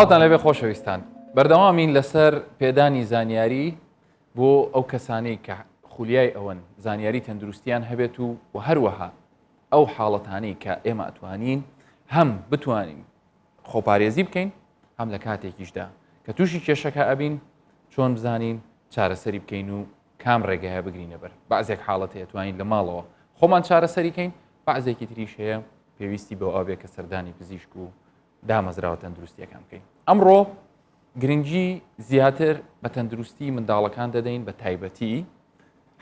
سڵاوتان لەبێ خۆشەویستان بەردەوامین لەسەر پێدانی زانیاری بۆ ئەو کەسانەی کە خولیای ئەوەن زانیاری تەندروستیان هەبێت و و هەروەها ئەو حاڵەتانەی کە ئێمە ئەتوانین هەم بتوانین خۆپارێزی بکەین هەم لە کاتێکیشدا کە تووشی کێشەکە ئەبین چۆن بزانین چارەسەری بکەین و کام ڕێگایە بگرینە بەر بەعزێک حاڵەت هەیە توانین لە ماڵەوە خۆمان چارەسەری کەین بەعزێکی تریش هەیە پێویستی بەوە بێ کە سەردانی پزیشک و دامەزراوە تەندروستیەکان بکەین ئەمڕۆ گرنگی زیاتر بە تەندروستی منداڵەکان دەدەین بە تایبەتی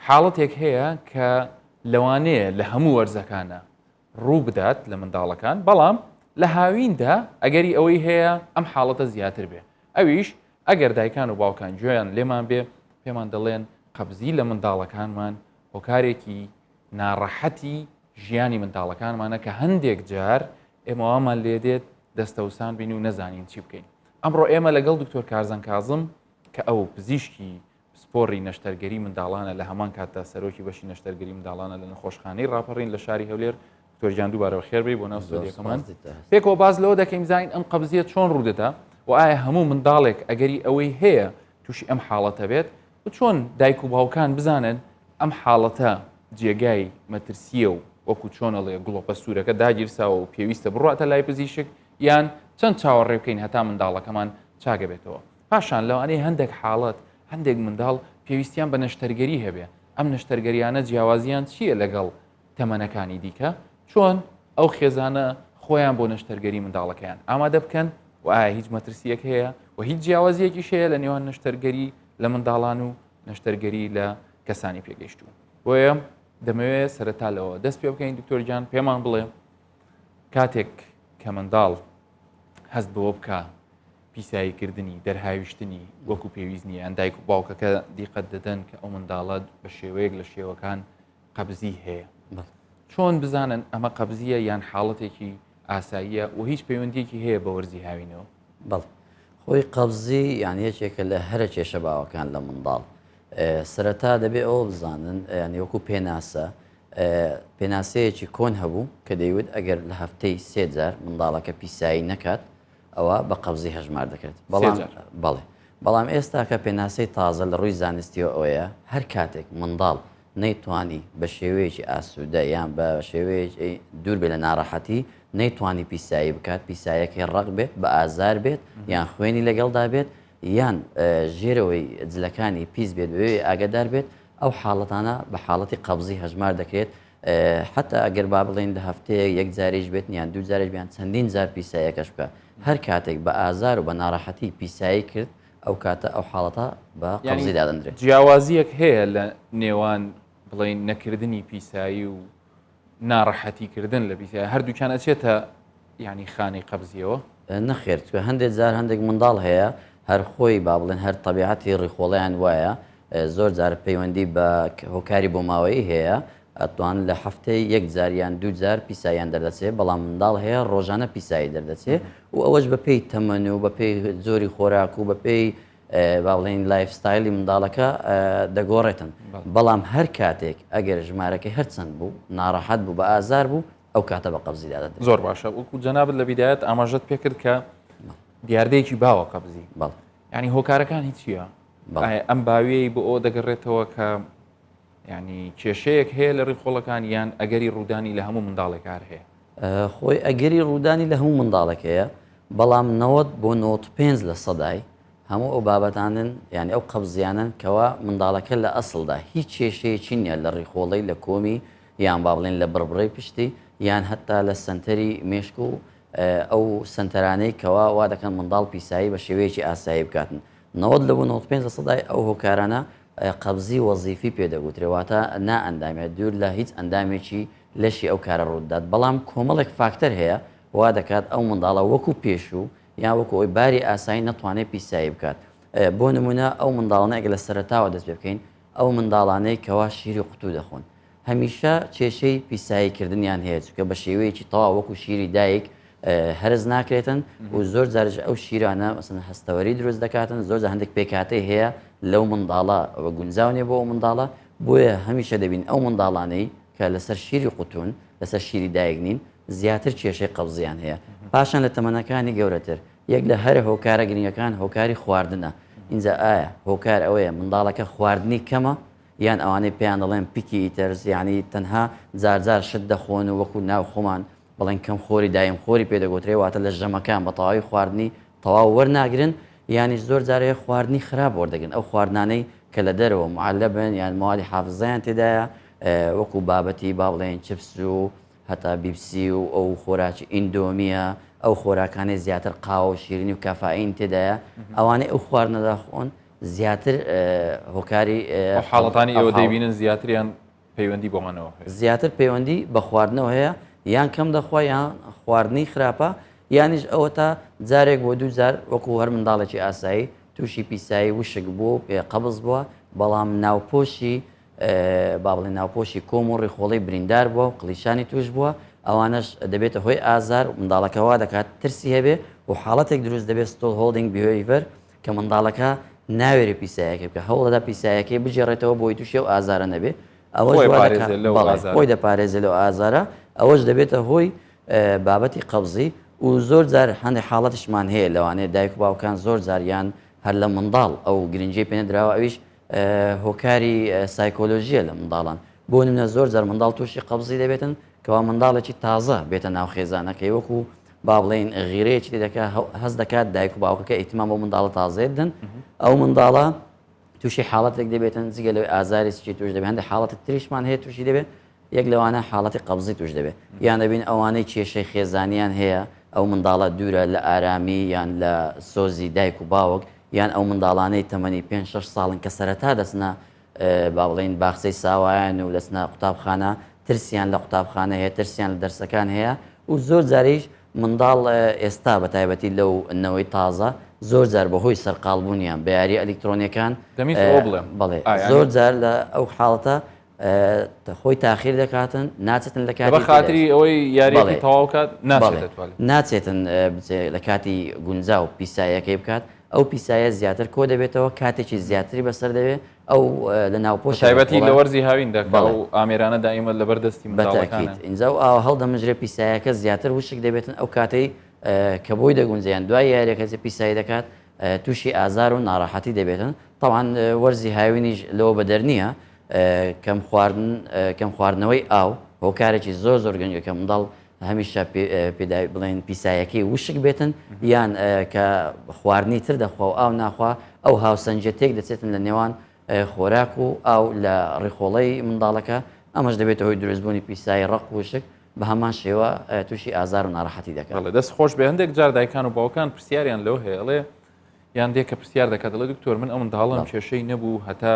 حاڵەتێک هەیە کە لەوانەیە لە هەموو وەرزەکانە ڕوو بدات لە منداڵەکان بەڵام لە هاویندا ئەگەری ئەوەی هەیە ئەم حاڵەتە زیاتر بێ ئەویش ئەگەر دایکان و باوکان گوێیان لێمان بێ پێمان دەڵێن قەبزی لە منداڵەکانمان هۆکارێکی ناڕەحەتی ژیانی منداڵەکانمانە کە هەندێک جار ئێمە وامان لێدێت دەستەوسان بین و نەزانین چی بکەین ئەمڕۆ ئێمە لەگەڵ دکتۆر کارزان کازم کە ئەو پزیشکی پسپۆڕی نەشتەرگەری منداڵانە لە هەمان کاتدا سەرۆکی بەشی نەشتەرگەری منداڵانە لە نەخۆشخانەی ڕاپەڕین لە شاری هەولێر. دکتۆر گیان دووبارە بەخێر بێی بۆ ناو ستۆدیۆکەمان. پێکەوە باس لەوە دەکەین بزانین ئەم قەبزیە چۆن ڕوودەدا و ئایا هەموو منداڵێک ئەگەری ئەوەی هەیە تووشی ئەم حاڵەتە بێت و چۆن دایک و باوکان بزانن ئەم حاڵەتە جێگای مەترسیە و وەکو چۆن ئەڵێ گڵۆپە سوورەکە داگیرساوە و پێویستە بڕاتە لای پزیشک یان چەند چاوەڕێ بکەین هەتا منداڵەکەمان چاکەبێتەوە. پاشان لەوانەیە هەندێک حاڵەت هەندێک منداڵ پێویستیان بە نەشتەرگەری هەبێ، ئەم نەشتەرگەریانە جیاوازیان چییە لەگەڵ تەمەنەکانی دیکە؟ چۆن ئەو خێزانە خۆیان بۆ نەشتەرگەری منداڵەکەیان ئامادە بکەن و ئایا هیچ مەترسییەک هەیە و هیچ جیاوازییەکیش هەیە لە نێوان نەشتەرگەری لە منداڵان و نەشتەرگەری لە کەسانی پێگەیشتوو؟ بۆیە دەمەوێت سەرەتا لەوە دەست پێ بکەین دکتۆر گیان پێمان بڵێ کاتێک کە منداڵ هەست بەوە بکە پیساییکردنی، دەرهاویشتنی وەکو پێویست نییە، یان دایک و باوکەکە دیقەت دەدەن کە ئەو منداڵە بە شێوەیەک لە شێوەکان قەبزی هەیە. چۆن بزانن ئەمە قەبزیە یان حاڵەتێکی ئاساییە و هیچ پەیوەندیەکی هەیە بە وەرزی هاوینەوە؟ بەڵێ خۆی قەبزی یان یەکێکە لە هەرە کێشە باوەکان لە منداڵ. سەرەتا دەبێ ئەوە بزانن یانی وەکو پێناسە پێناسەیەکی کۆن هەبوو کە دەیوت ئەگەر لە هەفتەی سێ جار منداڵەکە پیسایی نەکات ئەوە بە قەبزی هەژمار دەکرێت بەڵام بەڵێ بەڵام ئێستاکە پێناسەی تازە لە ڕووی زانستیەوە ئەوەیە هەر کاتێک منداڵ نەیتوانی بە شێوەیەکی ئاسوودە یان بە شێوەیەکی دوور بێ لە ناڕەحەتی نەیتوانی پیسایی بکات پیسایەکەی ڕق بێت بە ئازار بێت یان خوێنی لەگەڵدا بێت یان ژێرەوەی جلەکانی پیس بێت بەوێ ئاگادار بێت ئەو حاڵەتانە بە حاڵەتی قەبزی هەژمار دەکرێت حەتا ئەگەر با بڵێین لە هەفتەیەک یەک جاریش بێت یان دوو جاریش بیان چەندین جار پیساییەکەش بکە هەر کاتێک بە ئازار و بە ناڕەحەتی پیسایی کرد ئەو کاتە ئەو حاڵەتە بە قەبزی دادەندرێت. جیاوازییەک هەیە لە نێوان بڵێین نەکردنی پیسایی و ناڕەحەتی کردن لە پیسایی هەردووکیان ئەچێتە یانی خانەی قەبزیەوە؟ نەخێر چونکە هەندێک جار هەندێک منداڵ هەیە هەر خۆی با بڵێن هەر تەبیعەتی ڕیخۆڵەیان وایە زۆر جار پەیوەندی بە هۆکاری بۆماوەیی هەیە ئەتوان لە هەفتەی یەک جار یان دوو جار پیساییان دەردەچێت بەڵام منداڵ هەیە ڕۆژانە پیسایی دەردەچێت و ئەوەش بەپێی تەمەن و بەپێی جۆری خۆراک و بەپێی با بڵێین lifestyle ی منداڵەکە دەگۆڕێتن بەڵام هەر کاتێک ئەگەر ژمارەکەی هەرچەند بوو ناڕەحەت بوو بە ئازار بوو ئەو کاتە بە قەبزی دادەندرێت. زۆر باشە وەکو جەنابت لە بیدایەت ئاماژەت پێکرد کە دیاردەیەکی باوە قەبزی بەڵێ یعنی هۆکارەکان هیچ چییە؟ ئەم باویەی بۆ ئەوە دەگەڕێتەوە کە ینی کێشەیەک هەیە لە ڕیخۆڵەکان یان ئەگەری ڕوودانی لە هەموو منداڵێکار هەیە؟ خۆی ئەگەری ڕوودانی لە هەموو منداڵێک هەیە بەڵام 90 بۆ 95 لە سەدای هەموو ئەو بابەتانن یعنی ئەو قەبزیانن کەوا منداڵەکە لە ئەسڵدا هیچ کێشەیەکی نییە لە ڕیخۆڵەی لە کۆمی یان با بڵێن لە بڕبڕەی پشتی یان هەتا لە سەنتەری مێشک و ئەو سەنتەرانەی کەوا وا دەکەن منداڵ پیسایی بە شێوەیەکی ئاسایی بکاتن 90 لە بۆ 95 لە سەدای ئەو هۆکارانە قەبزی وەزیفی پێ دەگوترێ واتە نا ئەندامێ دوور لە هیچ ئەندامێکی لەشی ئەو کارە ڕوودات بەڵام کۆمەڵێک فاکتەر هەیە وا دەکات ئەو منداڵە وەکو پێشوو یان وەکو ئەوی باری ئاسایی نەتوانێت پیسایی بکات بۆ نمونە ئەو منداڵانە ئەگەر لە سەرەتاوە دەست پێ بکەین ئەو منداڵانەی کەوا شیری قوتوو دەخۆن هەمیشە کێشەی پیسایی کردنیان هەیە چونکە بە شێوەیەکی تەواو وەکو شیری دایک هەرس ناکرێتن و زۆر جارش ئەو شیرانە مەسەن هەستەوەری دروست دەکاتن زۆر جار هەندێک پێکهاتەی هەیە لەو منداڵە و گونجاو نیە بۆ ئەو منداڵە بۆیە هەمیشە دەبین ئەو منداڵانەی کە لەسەر شیری قوتون لەسەر شیری دایک نین زیاتر کێشەی قەبزیان هەیە پاشان لە تەمەنەکانی گەورەتر. یەک لە هەرە هۆکارە گرنگەکان هۆکاری خواردنە. ئینجا ئایا هۆکار ئەوەیە منداڵەکە خواردنی کەمە یان ئەوانەی پێیان دەڵێن picky eaters یانی تەنها جار جار شت دەخۆن و وەکو ناو خۆمان بڵێن کەم خۆری دایم خۆری پێ دەگوترێ واتە لە ژەمەکان بە تەواوی خواردنی تەواو وەرناگرن یانیش زۆر جار هەیە خواردنی خراپ وەردەگرن ئەو خواردنانەی کە لە دەرەوە معلبن یان موادی حافزەیان تێدایە وەکو بابەتی با بڵێن چپس و هەتا بیپسی و ئەو خۆراکی ئیندۆمیە ئەو خۆراکانەی زیاتر قاوە و شیرینی و کافائین تێدایە ئەوانەی ئەو خواردنە دەخۆن زیاتر هۆکاری ئەو حاڵەتانی ئێوە دەیبینن زیاتریان پەیوەندی بەوانەوە هەیە؟ زیاتر پەیوەندی بە خواردنەوە هەیە یان کەم دەخوا یان خواردنی خراپە یانیش ئەوەتا جارێک بۆ دوو جار وەکو هەر منداڵێکی ئاسایی تووشی پیسایی وشک بووە و پێ قەبز بووە بەڵام ناوپۆشی با بڵێن ناوپۆشی کۆم و ڕیخۆڵەی بریندار بووە و قڵیشانی توش بووە ئەوانەش دەبێتە هۆی ئازار منداڵەکە وا دەکات ترسی هەبێ و حاڵەتێک دروست دەبێت stool holding behavior کە منداڵەکە ناوێرێ پیسایەکەی بکە هەوڵدەدا پیسایەکەی بگێڕێتەوە بۆی تووشی ئەو ئازارە نەبێ ئەوەش خۆی دەپارێزێ لەو ئازارە ئەوەش دەبێتە هۆی بابەتی قەبزی و زۆر جار هەندێک حاڵەتیشمان هەیە لەوانەیە دایک و باوکان زۆر جاریان هەر لە منداڵ ئەو گرنگی پێنەدراوە ئەویش هۆکاری سایکۆلۆژیە لە منداڵان بۆ نمونە زۆر جار منداڵ تووشی قەبزی دەبێتن کەوا منداڵێکی تازە بێتە ناو خێزانەکەی وەکو با بڵێین غیرەیەکی لێ دەکات هەست دەکات دایک و باوکەکە ئیتمام بۆ منداڵە تازەیە بدەن ئەو منداڵە تووشی حاڵەتێک دەبێتن جگە لەوەی ئازاری سکی توش دەبێت هەندێک حاڵەتی تریشمان هەیە تووشی دەبێت یەک لەوانە حاڵەتی قەبزی توش دەبێت یان دەبین ئەوانەی کێشەی خێزانیان هەیە ئەو منداڵە دوورە لە ئارامی یان لە سۆزی دایک و باوک یان ئەو منداڵانەی تەمەنی پێنج شەش ساڵن کە سەرەتا دەچنە با بڵێین باخچەی ساوایان و دەچنە قوتابخانە ترسیان لە قوتابخانە هەیە ترسیان لە دەرسەکان هەیە و زۆر جاریش منداڵ ئێستا بە تایبەتی لەو نەوەی تازە زۆر جار بەهۆی سەرقاڵبوونیان بە یاریە ئەلیکترۆنیەکان دەمویست ئەوە بڵێم بەڵێ زۆر جار لە ئەو حاڵەتە خۆی تاخیر دەکاتن ناچێتن لە کاتی بە خاتری ئەوەی یاریەکەی تەواو کات ناچێتە توالێت. ناچێتن لە کاتی گونجاو پیساییەکەی بکات ئەو پیسایە زیاتر کۆ دەبێتەوە کاتێکی زیاتری بەسەر دەوێت ئەو لە ناوپۆش تایبەتی لە وەرزی هاویندا کە ئەو ئامێرانە دائیمە لەبەر دەستی منداڵەکانە. ئینجا ئەو ئاوە هەڵدەمژرێ پیسایەکە زیاتر وشک دەبێتن ئەو کاتەی کە بۆی دەگونجێ یان دوای یاریەکە پیسایی دەکات تووشی ئازار و ناڕەحەتی دەبێتن تەبعەن وەرزی هاوینیش لەوە بەدەر نییە کەم خواردن کەم خواردنەوەی ئاو هۆکارێکی زۆر زۆر گرنگە کە منداڵ هەمیشە پێداوی بڵێن پیسایەکەی وشک بێتن یان کە خواردنی تر دەخوا و ئاو ناخوا ئەو هاوسەنگیە تێک دەچێتن لە نێوان خۆراک و ئاو لە ڕیخۆڵەی منداڵەکە ئەمەش دەبێتە هۆی دروستبوونی پیسایی ڕەق وشک بە هەمان شێوە تووشی ئازار و ناڕەحەتی دەکات. بەڵێ دەست خۆش بێ هەندێک جار دایکان و باوکان پرسیاریان لەوە هەیە ئەڵێ یان دێ کە پرسیار دەکات دەڵێ دکتۆر من ئەو منداڵم کێشەی نەبوو هەتا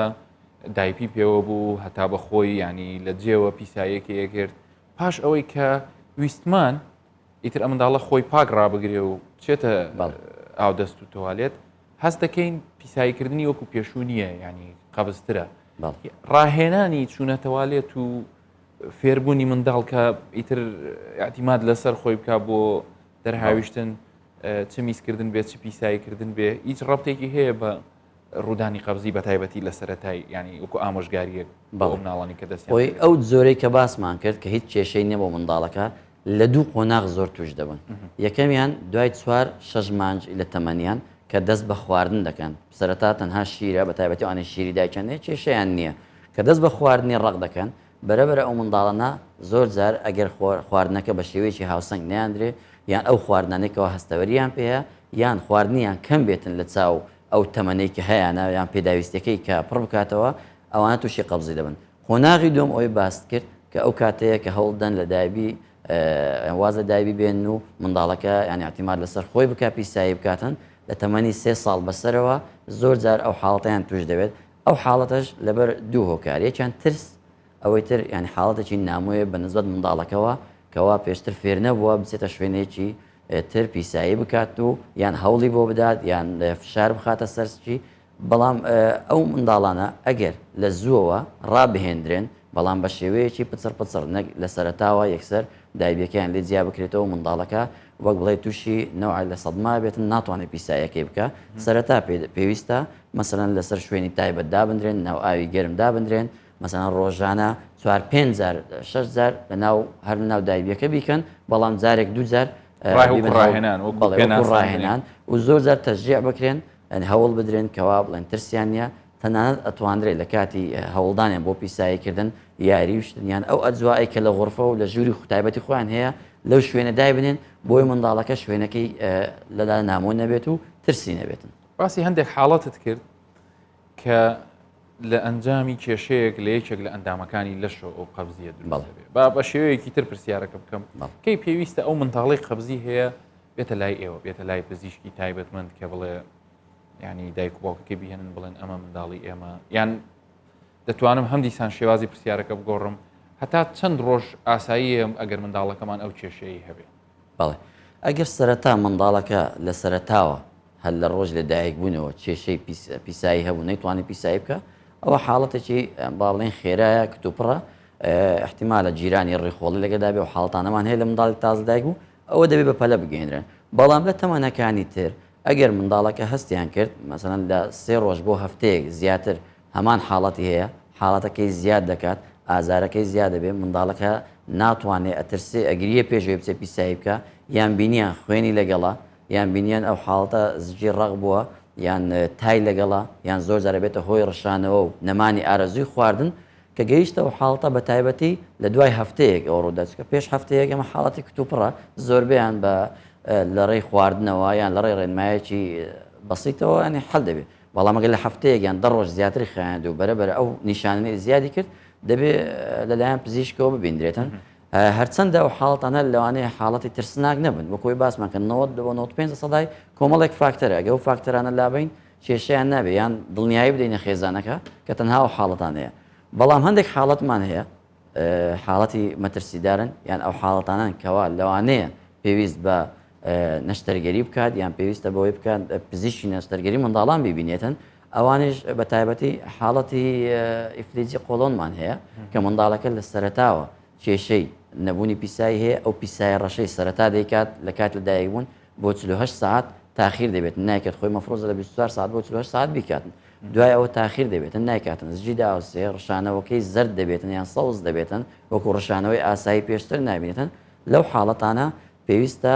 دایپی پێوە بوو هەتا بە خۆی ینی لە جێوە پیسایەکی یەکرد پاش ئەوەی کە ویستمان ئیتر ئەم منداڵە خۆی پاک ڕابگرێ و بچێتە ئاودەست و تۆالێت هەست دەکەین پیساییکردنی وەکو پێشوو نییە ینی قەبزترە ڕاهێنانی چوونە تەوالێت و فێربوونی منداڵ کە ئیتر اعتیماد لەسەر خۆی بک بۆ دەرهاویشتن چ میزکردن بێ چ پیساییکردن بێ هیچ ڕەبتێکی هەیە بە ڕوودانی قەبزی بە تایبەتی لە سەرەتای ینی وەکو ئامۆژگاریەک بۆ مناڵانی کە دەست خۆی ئەو جۆرەی کە باسمان کرد کە هیچ کێشەی نییە بۆ منداڵەکە لە دوو قۆناغ زۆر توش دەبن یەکەمیان دوای چوار شەش مانج لە تەمەنیان کە دەست بە خواردن دەکەن سەرەتا تەنها شیرە بە تایبەتی ئەوانەی شیری دایکیان هەیە کێشەیان نییە کە دەست بە خواردنی ڕەق دەکەن بەرە بەرە ئەو منداڵانە زۆر جار ئەگەر خواردنەکە بە شێوەیەکی هاوسەنگ نەیاندرێ یان ئەو خواردنانەی کەوا هەستەوەریان پێیە یان خواردنیان کەم بێتن لە چاو ئەو تەمەنەی کە هەیانە یان پێداویستیەکەی کە پڕ بکاتەوە ئەوانە تووشی قەبزی دەبن. قۆناغی دووەم ئەوەی باست کرد کە ئەو کاتەیە کە هەوڵدەن لە دایبی واز لە دایبی بێنن و منداڵەکە یان اعتماد لەسەر خۆی بکا پیسایی بکاتن لە تەمەنی سێ ساڵ بەسەرەوە زۆر جار ئەو حاڵەتەیان توش دەبێت ئەو حاڵەتەش لەبەر دوو هۆکار یەکیان ترس ئەوەی تر یانی حاڵەتێکی نامۆیە بە نسبەت منداڵەکەوە کەوا پێشتر فێر نەبووە بچێتە شوێنێکی تر پیسایی بکات و یان هەوڵی بۆ بدات یان فشار بخاتە سەر سکی بەڵام ئەو منداڵانە ئەگەر لە زووەوە ڕابهێندرێن بەڵام بە شێوەیەکی پچڕ پچڕ نەک لە سەرەتاوە یەکسەر دایبیەکەیان لێ جیا بکرێتەوە منداڵەکە وەک بڵێ تووشی نەوع لە سەدما بێتن ناتوانێت پیسایەکەی بکە سەرەتا پێویستە مەسەلەن لەسەر شوێنی تایبەت دابندرێن ناو ئاوی گەرم دابندرێن مەسەلەن ڕۆژانە چوار پێنج جار شەش جار لە ناو هەر لە ناو دایبیەکە بیکەن بەڵام جارێک دوو جار. ڕاهێنان ڕاهێنان و زۆر جار تەشجیع بکرێن هەوڵ بدرێن کەوا بڵێن ترسیان نییە تەنانەت ئەتواندرێت لە کاتی هەوڵدانیان بۆ پیسایی کردن یاری و شتن یان ئەو ئەجوائەی کە لە غورفە و لە ژووری تایبەتی خۆیان هەیە لەو شوێنە دایبنێن بۆی منداڵەکە شوێنەکەی لەلا نامۆ نەبێت و ترسی نەبێتن. باسی هەندێک حاڵەتت کرد کە لە ئەنجامی کێشەیەک لە یەکێک لە ئەندامەکانی لەشەوە ئەو قەبزیە دروست دەبێت. با بە شێوەیەکی تر پرسیارەکە بکەم کەی پێویستە ئەو منداڵەی قەبزی هەیە بێتە لای ئێوە بێتە لای پزیشکی تایبەتمەند کە بڵێ ینی دایک و باوکەکەی بهێنن بڵێن ئەمە منداڵی ئێمە یان دەتوانم هەم دیسان شێوازی پرسیارەکە بگۆڕم هەتا چەند ڕۆژ ئاساییە ئەگەر منداڵەکەمان ئەو کێشەیە هەبێ؟ بەڵێ ئەگەر سەرەتا منداڵەکە لە سەرەتاوە هەر لە ڕۆژ لە دایک بوونەوە کێشەی پیسایی هەبوو نەیتوانی پیسایی بکە ئەوە حاڵەتێکی با بڵێن خێرایە کتوپڕە احتیمالە جیرانی ڕیخۆڵی لەگەدا بێ و حاڵەتانەمان هەیە لە منداڵی تازە دایک بوو ئەوە دەبێ بە پەلە بگەێنرێن بەڵام لە تەمەنەکانی تر ئەگەر منداڵەکە هەستیان کرد مەسەلەن لە سێ ڕۆژ بۆ هەفتەیەک زیاتر هەمان حاڵەتی هەیە، حاڵەتەکەی زیاد دەکات، ئازارەکەی زیاد دەبێت، منداڵەکە ناتوانێ ئەترسێ ئەگریێ پێش ئەوەی بچێ پیسایی بکا، یان بینیان خوێنی لەگەڵە، یان بینیان ئەو حاڵەتە زگی ڕەق بووە، یان تای لەگەڵە، یان زۆر جار ئەبێتە هۆی ڕشانەوە و نەمانی ئارەزووی خواردن، کە گەیشتە ئەو حاڵەتە بە تایبەتی لە دوای هەفتەیەک ئەوە ڕوودات چونکە پێش هەفتەیەک ئەمە حاڵەتی کتوپڕە زۆربەیان بە لە ڕێی خواردنەوە یان لە ڕێی ڕێنمایەکی بەسیتەوە ینی حەل دەبێت بەڵام ئەگەر لە هەفتەیەک یان 10 ڕۆژ زیاتری خایاند و بەرەبەرە ئەو نیشانەی زیادی کرد دەبێ لەلایەن پزیشکەوە ببیندرێتن هەرچەندە ئەو حاڵەتانە لەوانەیە حاڵەتی ترسناک نەبن وەکۆی باسمان کە 90 بۆ 95 سەدای کۆمەڵێک فاکتەرە ئەگە ئەو فاکتەرانە لابین کێشەیان نابێ یان دڵنیایی بدەینە خێزانەکە کە تەنها ئەو حاڵەتانەیە بەڵام هەندێک حاڵەتمان هەیە حاڵەتی مەترسیدارن یان ئەو حاڵەتانەن کەوا لەوانەیە پێویست بە نەشتەرگەری بکات یان پێویستە بەوەی بکات پزیشکی نەشتەرگەری منداڵان ببینێتن ئەوانیش بە تایبەتی حاڵەتی ئیفلیجی قۆڵۆنمان هەیە کە منداڵەکە لە سەرەتاوە کێشەی نەبوونی پیسایی هەیە ئەو پیسایە ڕەشەی سەرەتا دەیکات لە کات لە دایکبوون بۆ 48 سەعات تاخیر دەبێت نایکات خۆی مەفرۆزە لە 24 سەعات بۆ 48 سەعات بیکات دوای ئەوە تاخیر دەبێتن نایکاتن زجی داوسێ ڕشانەوەکەی زەرد دەبێتن یان سەوز دەبێتن وەکو ڕشانەوەی ئاسایی پێشتر نابینێتن لەو حاڵەتانە پێویستە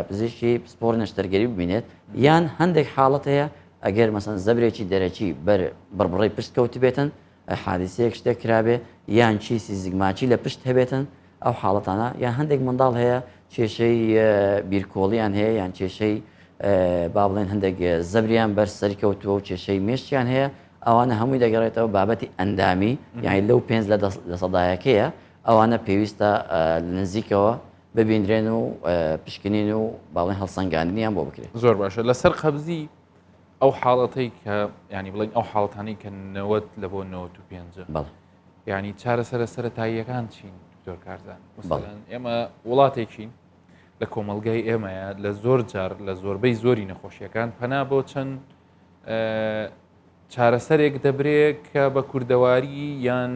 پزیشکی پسپۆڕ نەشتەرگەری ببینێت یان هەندێک حاڵەت هەیە ئەگەر مەسەن زەبرێکی دەرەکی بەر بڕبڕەی پشت کەوتبێتن حادیسەیەک شتێک کرابێ یان کیسی زگماکی لە پشت هەبێتن ئەو حاڵەتانە یان هەندێک منداڵ هەیە کێشەی بیرکۆڵیان هەیە یان کێشەی با بڵێن هەندێک زەبریان بەر سەرکەوتووە و کێشەی مێشکیان هەیە ئەوانە هەمووی دەگەڕێتەوە بابەتی ئەندامی یانی لەو پێنج لە سەدایەکەیە ئەوانە پێویستە لە نزیکەوە ببینرێن و پشکنین و باڵێن هەڵسەنگاندنیان بۆ بکرێت. زۆر باشە لەسەر قەبزی ئەو حاڵەتەی کە ینی بڵین ئەو حاڵەتانەی کە 90 لە بۆ 95 بەڵێ ینی چارەسەرە سەتاییەکان چین دکتۆر کارزان مثلەن ئێمە وڵاتێکین لە کۆمەلگای ئێمەیە لە زۆر جار لە زۆربەی زۆری نەخۆشیەکان پەنا بۆ چەند چارەسەرێک دەبرێ کە بە کوردەواری یان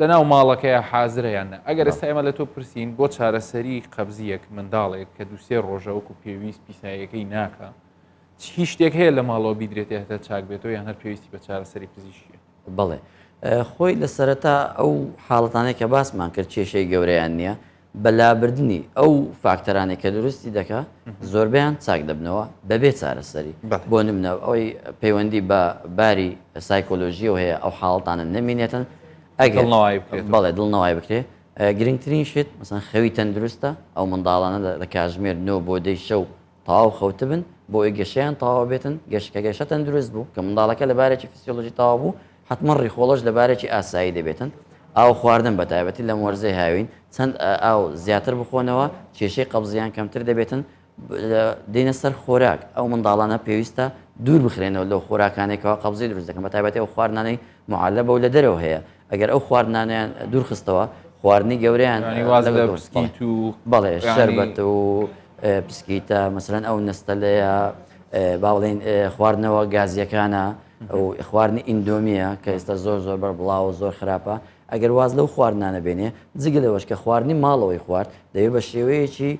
لە ناو ماڵەکەی حازرە یان نە ئەگەر ئێستا ئێمە لە تۆ پرسین بۆ چارەسەری قەبزیەک منداڵێک کە دوسێ ڕۆژە وەکو پێویست پیساییەکەی ناکە هیچ شتێک هەیە لە ماڵەوە بیدرێتێ هەتا چاک بێتەوە یان هەر پێویستی بە چارەسەری پزیشکیە؟ بەڵێ خۆی لە سەرەتا ئەو حاڵەتانەی کە باسمان کرد کێشەی گەورەیان نییە بە لابردنی ئەو فاکتەرانەی کە دروستی دەکا زۆربەیان چاک دەبنەوە بەبێ چارەسەری بۆ نمونە ئەوەی پەیوەندی بە باری سایکۆلۆژیەوە هەیە ئەو حاڵەتانە نەمینێتن ئەگەر بەڵێ دڵنەوای بکرێ گرنگترین شت مەسەن خەوی تەندروستە ئەو منداڵانە لە کاژمێر نۆ بۆ دەی شەو تەواو خەوتبن بۆ ئەوەی گەشەیان تەواو بێتن، گەش کە گەشە تەندروست بوو، کە منداڵەکە لە بارێکی فسیۆلۆژی تەواو بوو، حەتمەن ڕیخۆڵەش لە بارێکی ئاسایی دەبێتن. ئاو خواردن بە تایبەتی لەم وەرزەی هاوین چەند ئاو زیاتر بخۆنەوە کێشەی قەبزیان کەمتر دەبێتن. دێنە سەر خۆراک، ئەو منداڵانە پێویستە دوور بخرێنەوە لەو خۆراکانەی کەوا قەبزی دروست دەکەن، بە تایبەتی ئەو خواردنانەی معەلەبە و لە دەرەوە هەیە. ئەگەر ئەو خواردنانەیان دوور خستەوە خواردنی گەورەیان واز لە پسکیت و بەڵێ شەربەت و پسکیتە مەسەلەن ئەو نەستەلەیە با بڵێین خواردنەوە گازیەکانە و خواردنی ئیندۆمیە کە ئێستا زۆر زۆر بەربڵاوە زۆر خراپە ئەگەر واز لەو خواردنانە بێنێ جگە لەوەش کە خواردنی ماڵەوەی خوارد دەبێت بە شێوەیەکی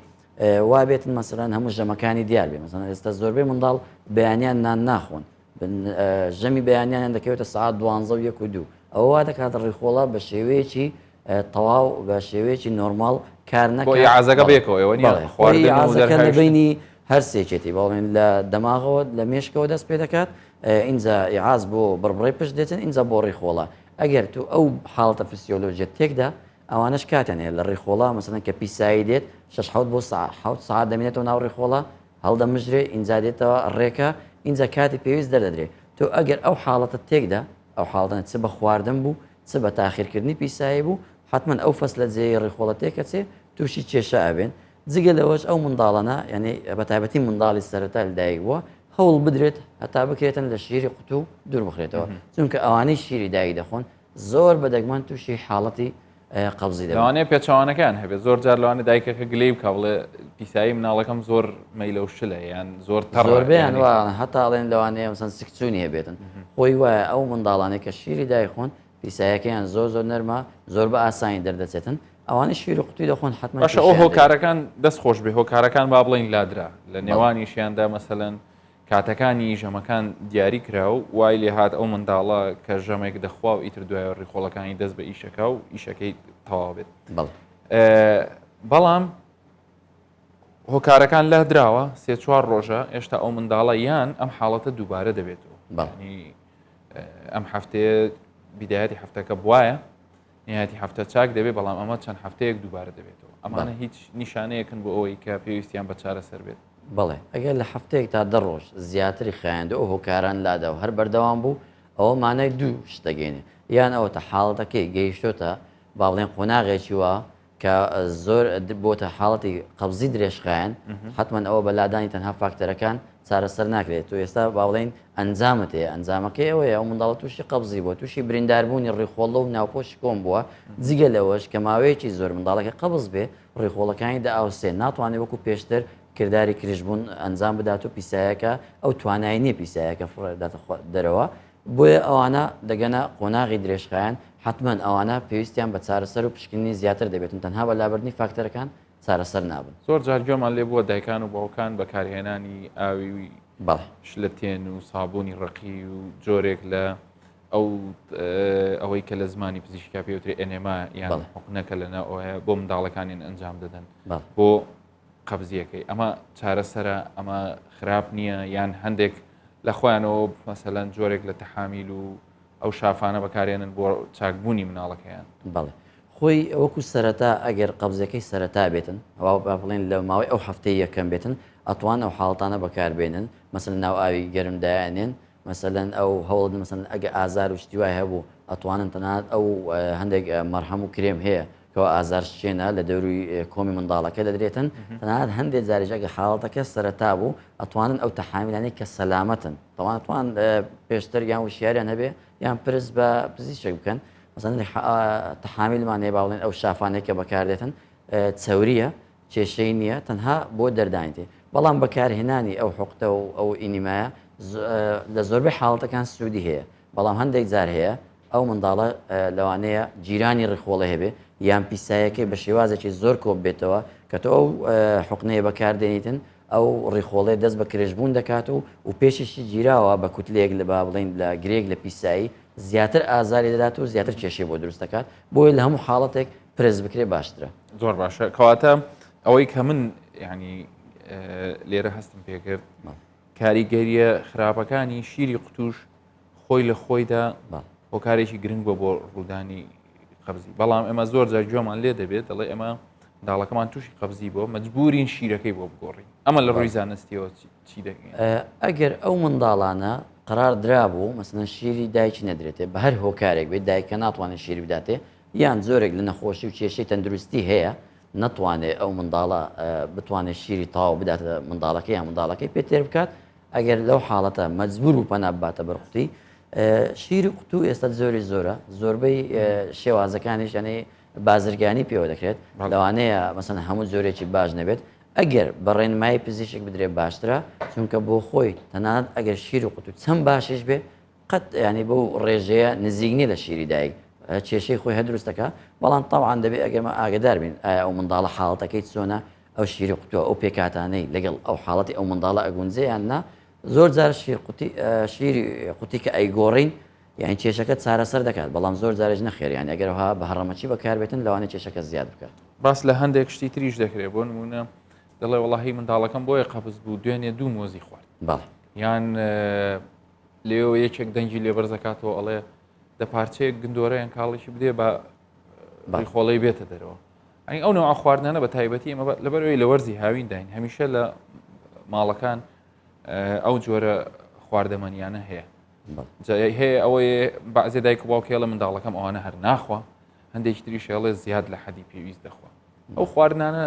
وا بێتن مەسەلەن هەموو ژەمەکانی دیار بێ مەسەلەن ئێستا زۆربەی منداڵ بەیانیان نان ناخۆن ژەمی بەیانیانیان دەکەوێتە سەعات دوانزە و یەک و دوو ئەوە وا دەکات ڕیخۆڵە بە شێوەیەکی تەواو بە شێوەیەکی نۆرماڵ کار نەکات. بۆ ئیعازەکە بەیەکەوە ئێوە نییە خواردن و دەرهاویشتن؟ لە بەینی هەر سێکێتی بەڵێن لە دەماغەوە لە مێشکەوە دەست پێ دەکات ئینجا ئیعاز بۆ بڕبڕەی پشت دێتن ئینجا بۆ ڕیخۆڵە ئەگەر تو ئەو حاڵەتە فسیۆلۆژیە تێکدا ئەوانەش کاتیان هەیە لە ڕیخۆڵە مەسەلەن کە پیسایی دێت شەش حەوت بۆ حەوت سەعات دەمێنێتەوە ناو ڕیخۆڵە هەڵدەمژرێ ئینجا دێتەوە ڕێکە ئینجا کاتی پێویست دەردەدرێ تۆ ئەگەر ئەو حاڵەتە تێکدا ئەو حاڵەتە چ بە خواردن بوو چ بە تاخیرکردنی پیسایی بوو حتمما ئەو فەسلە جێی ڕیخۆڵە تێکەچێ تووشی کێشە ئەبێن جگە لەوەش ئەو منداڵانە یعنی بە تایبەتی منداڵی سەرەتا لەدایک بووە هەوڵ بدرێت هەتا بکرێتن لە شیری قوتوو دوور بخرێتەوە چونکە ئەوانەی شیری دایک دەخۆن زۆر بە دەگمەن تووشی حاڵەتی قەبزی دەبن. لەوانەیە پێچەوانەکەیان هەبێت زۆر جار لەوانەیە دایکەکە گلەی بکا بڵێ پیسایی مناڵەکەم زۆر مەیلە و شلە یان زۆر تەڕە زۆربەیان وا هەتا ئەڵێن لەوانەیە مەسەن سکچوونی هەبێتن خۆی وایە ئەو منداڵانەی کە شیری دایک خۆن پیسایەکەیان زۆر زۆر نەرمە زۆر بە ئاسانی دەردەچێتن ئەوانەی شیر و قوتوی دەخۆن حتمما باشە ئەو هۆکارەکان دەست خۆش بێ هۆکارەکان با بڵێین لادرا لە نێوانیشیاندا مەسەلەن کاتەکانی ژەمەکان دیاری کرا و وای لێهات ئەو منداڵە کە ژەمێک دەخوا و ئیتر دوایە ڕیخۆڵەکانی دەست بە ئیشەکە و ئیشەکەی تەواو بێت. بەڵام هۆکارەکان لادراوە سێ چوار ڕۆژە ئێشتا ئەو منداڵە یان ئەم حاڵەتە دووبارە دەبێتەوە. ئەم هەفتەیە بیدایەتی هەفتەکە بواە نهایەتی هەفتە چاک دەبێت بەڵام ئەمە چەند هەفتەیەک دووبارە دەبێتەوە ئەمانە هیچ نیشانەیەکن بۆ ئەوەی کە پێویستیان بە چارەسەر بێت. بەڵێ ئەگەر لە هەفتەیەک تا دە ڕۆژ زیاتری خایاند و ئەو هۆکاران لادا و هەر بەردەوام بوو ئەوە مانای دوو شت دەگەینێ یان ئەوەتە حاڵەتەکەی گەیشتۆتە با بڵێن قۆناغێکی وا کە زۆر بۆتە حاڵەتی قەبزی درێژخایەن حتمما ئەوە بە لادانی تەنها فاکتەرەکان چارەسەر ناکرێت تو ئێستا با بڵێین ئەنجامت هەیە ئەنجامەکەی ئەوەیە ئەو منداڵە تووشی قەبزی بووە تووشی برینداربوونی ڕیخۆڵە و ناوپۆشی کۆم بووە جگە لەوەش کە ماوەیەکی زۆر منداڵەکە قەبز بێ ڕیخۆڵەکانی دەئاوسێ ناتوانێت وەکو پێشتر کرداری کرژبوون ئەنجام بدات و پیسایەکە ئەو توانای نییە پیسایەکە فڕێداتە دەرەوە بۆیە ئەوانە دەگەنە قۆناغی درێژخایەن حتمما ئەوانە پێویستیان بە چارەسەر و پشکنینی زیاتر دەبێتن تەنها بە لابردنی فاکتەرەکان چارەسەر نابن. زۆر جار گوێمان لێ بووە دایکان و باوکان بەکارهێنانی ئاوی بەڵێ. شلەتێن و سابوونی ڕەقی و جۆرێک لە ئەو ئەوەی کە لە زمانی پزیشکا پێوترێ enema یان بەڵێ. حقنەکە لە ناو ئەوەیە بۆ منداڵەکانیان ئەنجام دەدەن بەڵێ. بۆ قەبزیەکەی ئەمە چارەسەرە ئەمە خراپ نییە یان هەندێک لە خۆیانەوە مەسەلەن جۆرێک لە تەحامیل و ئەو شافانە بەکارێنن بۆ چاکبوونی مناڵەکەیان. بەڵێ خۆی وەکو سەرەتا ئەگەر قەبزەکەی سەرەتا بێتن ئەوا با بڵێین لە ماوەی ئەو هەفتەی یەکەم بێتن ئەتوان ئەو حاڵەتانە بەکار بێنن مەسەلەن ناو ئاوی گەرم دایانێن مەسەلەن ئەو هەوڵ مەسەلەن ئەگە ئازار و شتی وای هەبوو ئەتوانن تەنانەت ئەو هەندێک مەرهەم و کرێم هەیە کەوا ئازار شکێنە لە دەوروی کۆمی منداڵەکە دەدرێتن تەنانەت هەندێک جاریش ئەگە حاڵەتەکە سەرەتا بوو ئەتوانن ئەو تەحامیلانەی کە سەلامەتن تەوان ئەتوان پێشتر یان وشیاریان هەبێ یان پرس بە پزیشک بکەن مەسەلەن تەحامیلمان هەیە با بڵێن ئەو شافانەی کە بەکاردێتن چەوریە کێشەی نییە تەنها بۆ دەردانیتی بەڵام بەکارهێنانی ئەو حوقتە و ئەو enema یە لە زۆربەی حاڵەتەکان سوودی هەیە بەڵام هەندێک جار هەیە ئەو منداڵە لەوانەیە گیرانی ڕیخۆڵە هەبێ یان پیسایەکەی بە شێوازێکی زۆر کۆپ بێتەوە کە تۆ ئەو حوقنەیە بەکاردێنیتن ئەو ڕیخۆڵەیە دەست بە کرژبوون دەکات و و پێشیشی گیراوە بە کوتلەیەک لە با بڵێین لە گرێیەک لە پیسایی زیاتر ئازاری دەدات و زیاتر کێشەی بۆ دروست دەکات بۆیە لە هەموو حاڵەتێک پرس بکرێ باشترە. زۆر باشە کەواتە ئەوەی کە من ینی لێرە هەستم پێکرد کاریگەریە خراپەکانی شیری قوتوش خۆی لە خۆیدا هۆکارێکی گرنگ بووە بۆ ڕوودانی قەبزی بەڵام ئێمە زۆر جار گوێمان لێ دەبێت دەڵێ ئێمە منداڵەکەمان تووشی قەبزی بووە مەجبورین شیرەکەی بۆ بگۆڕین ئەمە لە ڕووی زانستیەوە چی دەکەین؟ ئەگەر ئەو منداڵانە قەرار درابوو مەسەلەن شیری دایکی نەدرێتێ بە هەر هۆکارێک بێت دایکە ناتوانێت شیری بداتێ یان جۆرێک لە نەخۆشی و کێشەی تەندروستی هەیە نەتوانێت ئەو منداڵە بتوانێت شیری تەواو بداتە منداڵەکەی یان منداڵەکەی پێ تێر بکات ئەگەر لەو حاڵەتە مەجبور بوو پەنا بباتە بەر قوتی شیری قوتو ئێستا زۆری زۆرە زۆربەی شێوازەکانیش یعنی بازرگانی پێوە دەکرێت لەوانەیە مەسەن هەموو جۆرێکی باش نەبێت ئەگەر بە ڕێنمایی پزیشک بدرێت باشترە چونکە بۆ خۆی تەنانەت ئەگەر شیر و قوتو چەند باشیش بێ قەت ینی بەو ڕێژەیە نزیک نییە لە شیری دایک کێشەی خۆی هەر دروست دەکات بەڵام تاوان دەبێت ئەگەرمە ئاگدار بین ئایا ئەو منداڵە حاڵەتەکەی چۆنە ئەو شیری قوتووە ئەو پێکهاتانەی لەگەڵ ئەو حاڵەتی ئەو منداڵە ئەگونجێ یان نا زۆر جار شیر قوتی شیری قوتی کە ئەیگۆڕین یانی کێشەکە چارەسەر دەکات بەڵام زۆر جارێک نەخێر یانی ئەگەر ها بە هەڕەمەکی بەکاربێتن لەوانەیە کێشەکە زیاد بکات. باس لە هەندێک شتی تریش دەکرێت بۆ نمونە دەڵێ وەڵاهی منداڵەکەم بۆیە قەبز بوو دوێنێ دوو مۆزی خوارد. بەڵێ. یان لێەوە یەکێک دەنگی لێ بەرزەکاتەوە ئەڵێ دە پارچەیەک گندۆرە یان کاڵێکی بدێ بە ڕیخۆڵەی بێتە دەرەوە. ئەنی ئەو نەوە خواردنانە بە تایبەتی ئێمە لەبەرەوەی لە وەرزی هاوین داین هەمیشە لە ماڵەکان ئەو جۆرە خواردەمەنیانە هەیە هەیە ئەوەی بەعزێ دایک و باوکێڵە منداڵەکەم ئەوانە هەر ناخوا هەندێکی تریش هێڵێ زیاد لە حەدی پێویست دەخوا ئەو خواردنانە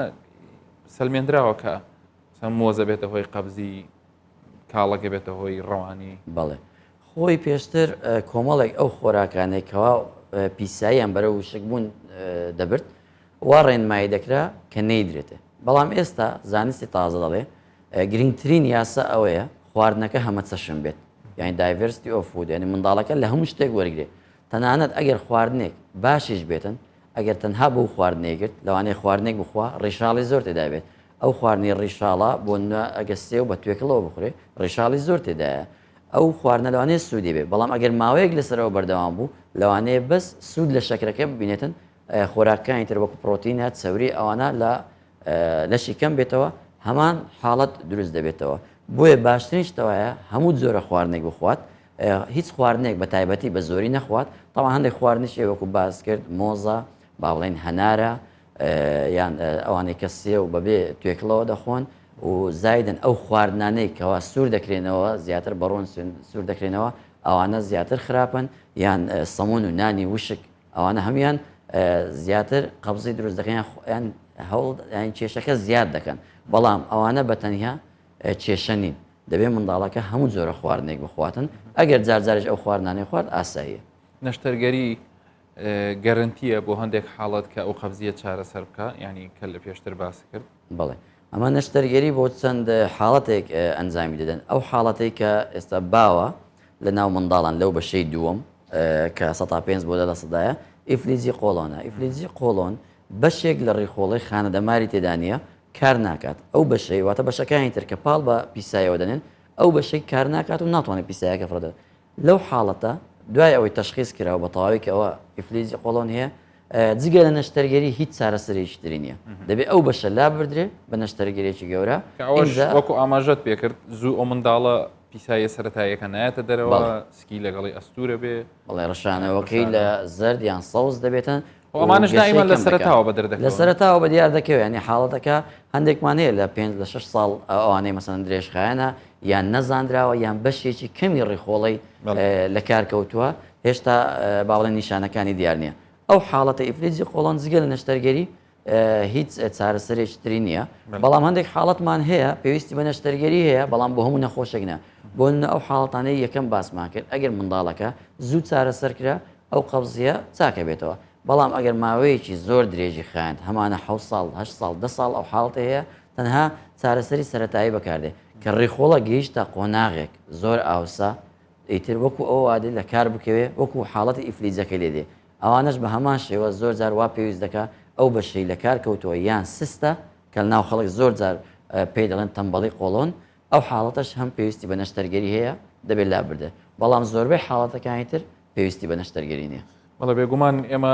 سەلمێنراوە کە مۆزە بێتە هۆی قەبزی کاڵەکە بێتە هۆی ڕەوانی. بەڵێ خۆی پێشتر کۆمەڵێک ئەو خۆراکانەی کەوا پیساییان بەرەو وشکبوون دەبرد وا ڕێنمایی دەکرا کە نەیدرێتێ بەڵام ئێستا زانستی تازە دەڵێ گرنگترین یاسا ئەوەیە خواردنەکە هەمەچەشن بێت یعنی diversity of food یعنی منداڵەکە لە هەموو شتێک وەرگێ تەنانەت ئەگەر خواردنێک باشیش بێتن ئەگەر تەنها بەو خواردنەی گرت لەوانەیە خواردنێک بخوا ڕیشاڵی زۆر تێدا بێت ئەو خواردنی ڕیشاڵە بۆ نمونە ئەگەر سێو بە توێکڵەوە بخورێ ڕیشاڵی زۆر تێدایە ئەو خواردنە لەوانەیە سوودی بێ بەڵام ئەگەر ماوەیەک لەسەرەوە بەردەوام بوو لەوانەیە بەس سوود لە شەکرەکە ببینێتن خۆراکەکانی تر وەکو پرۆتینە چەوری ئەوانە لە لەشی کەم بێتەوە هەمان حاڵەت دروست دەبێتەوە بۆیە باشترین شتەوەیە هەموو جۆرە خواردنێک بخوات هیچ خواردنێک بە تایبەتی بە زۆری نەخوات تاوان هەندێک خواردنیش وەکو باس کرد مۆزە با بڵێن هەنارە یان ئەوانەی کە سێو بەبێ توێکڵەوە دەخۆن و زایدن ئەو خواردنانەی کەوا سوور دەکرێنەوە زیاتر بەڕۆن سوور دەکرێنەوە ئەوانە زیاتر خراپن یان سەمون و نانی وشک ئەوانە هەموان زیاتر قەبزی دروست دەکەن یان هەوڵ یان کێشەکە زیاد دەکەن بەڵام ئەوانە بە تەنیا کێشە نین دەبێت منداڵەکە هەموو جۆرە خواردنێک بخواتن ئەگەر جارجارش ئەو خواردنانەی خوارد ئاساییە. نەشتەرگەری گەرنتیە بۆ هەندێک حاڵەت کە ئەو قەبزیە چارەسەر بکە ینی کە لە پێشتر باس کرد. بەڵێ ئەمە نەشتەرگەری بۆ چەند حاڵەتێک ئەنجامی دەدەن ئەو حاڵەتێک کە ئێستا باوە لە ناو منداڵان لەو بەشەی دووەم کە 5 بۆ 10 لە سەدایە ئیفلیجی قۆڵۆنە ئیفلیجی قۆڵۆن بەشێک لە ڕیخۆڵەی خانەدەماری تێدا نییە کار ناکات ئەو بەشەی واتە بەشەکانی تر کە پاڵ بە پیسایەوە دەنێن ئەو بەشەی کار ناکات و ناتوانێت پیسایەکە فڕێدات لەو حاڵەتە دوای ئەوەی تەشخیص کرا و بە تەواوی کە ئەوە ئیفلیجی قۆڵۆن هەیە جگە لە نەشتەرگەری هیچ چارەسەرێکی تری نییە دەبێ ئەو بەشە لابردرێ بە نەشتەرگەرێکی گەورە وەکو ئاماژەت پێکرد زوو ئەو منداڵە پیساییە سەتاییەکە نایەتە دەرەوە سکی لەگەڵی ئەستورە بێ بەڵێ ڕشانەوەکەی لە زەرد یان سەوز دەبێتن ئەمانش دائیما لە سەرەتاوە بەدەر دەکەون لە سەرەتاوە بە دیار دەکەوێت ینی حاڵەتەکە هەندێکمان هەیە لە پێنج لە شەش ساڵ ئەوانەی مەسەن درێژخایەنە یان نەزانراوە یان بەشێکی کەمی ڕیخۆڵەی لە کار کەوتووە هێشتا باڵێن نیشانەکانی دیار نییە ئەو حاڵەتە ئیفلیجی قۆڵۆن جگە لە نەشتەرگەری هیچ چارەسەرێکی تری نییە بەڵام هەندێک حاڵەتمان هەیە پێویستی بە نەشتەرگەری هەیە بەڵام بۆ هەموو نەخۆشێک نا بۆ ئەو حاڵەتانەی یەکەم باسمان کرد ئەگەر منداڵەکە زوو چارەسەر کرا ئەو قەبزیە چاکە بێتەوە بەڵام ئەگەر ماوەیەکی زۆر درێژی خایاند هەمانە حەوت ساڵ هەشت ساڵ دە ساڵ ئەو حاڵەتە هەیە تەنها چارەسەری سەرەتایی بەکاردێ کە ڕیخۆڵە گەیشتە قۆناغێک زۆر ئاوسا ئیتر وەکو ئەو وادێ لە کار بکەوێ وەکو حاڵەتی ئیفلیجەکەی لێ دێ ئەوانەش بە هەمان شێوە زۆر جار وا پێویست دەکا ئەو بەشەی لە کار کەوتووە یان سستە کە لە ناو خەڵک زۆر جار پێی دەڵێن تەمبەڵی قۆڵۆن ئەو حاڵەتەش هەم پێویستی بە نەشتەرگەری هەیە دەبێت لابردێ بەڵام زۆربەی حاڵەتەکانی تر پێویستی بە نەشتەرگەری نییە. بەڵێ بێگومان ئێمە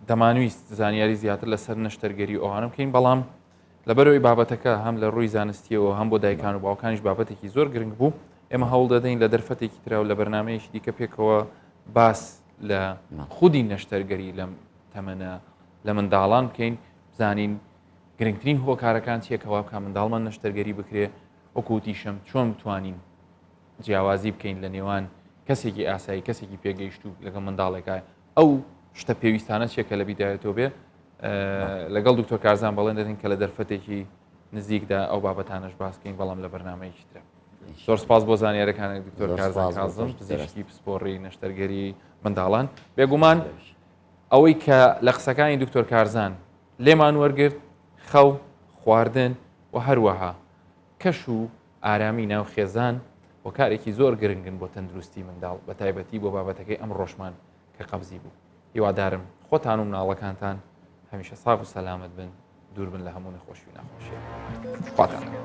دەمانویست زانیاری زیاتر لەسەر نەشتەرگەری ئەوانە بکەین بەڵام لەبەرەوەی بابەتەکە هەم لە ڕووی زانستیەوە هەم بۆ دایکان و باوکانیش بابەتێکی زۆر گرنگ بوو ئێمە هەوڵ دەدەین لە دەرفەتێکی ترا و لە بەرنمەیەکی دیکە پێکەوە باس لە خودی نەشتەرگەری لەم تەمەنە لە منداڵان بکەین بزانین گرنگترین هۆکارەکان چییە کە وا بکە منداڵمان نەشتەرگەری بکرێ وەکو وتیشم چۆن بتوانین جیاوازی بکەین لە نێوان کەسێکی ئاسایی کەسێکی پێگەیشتوو لەگەڵ منداڵێکە ئەو شتە پێویستانە چیە کە لە بیدایەتەوە بێ لەگەڵ دکتۆر کارزان بەڵێن دەدەین کە لە دەرفەتێکی نزیکدا ئەو بابەتانەش باس بکەین بەڵام لە بەرنمەیەکی ترە زۆر سپاس بۆ زانیارەکانە دکتۆر کارزان کازم پزیشکی پسپۆڕی نەشتەرگەری منداڵان بێگومان ئەوەی کە لە قسەکانی دکتۆر کارزان لێمان وەرگرت خەو خواردن و هەروەها کەش و ئارامی ناو خێزان هۆکارێکی زۆر گرنگن بۆ تەندروستی منداڵ بە تایبەتی بۆ بابەتەکەی ئەمڕۆشمان کە قەبزی بوو. هیوادارم خۆتان و مناڵەکانتان هەمیشە ساغ و سەلامەت بن دوور بن لە هەموو نەخۆشی و ناخۆشیەک. خواتان لەگەڵ.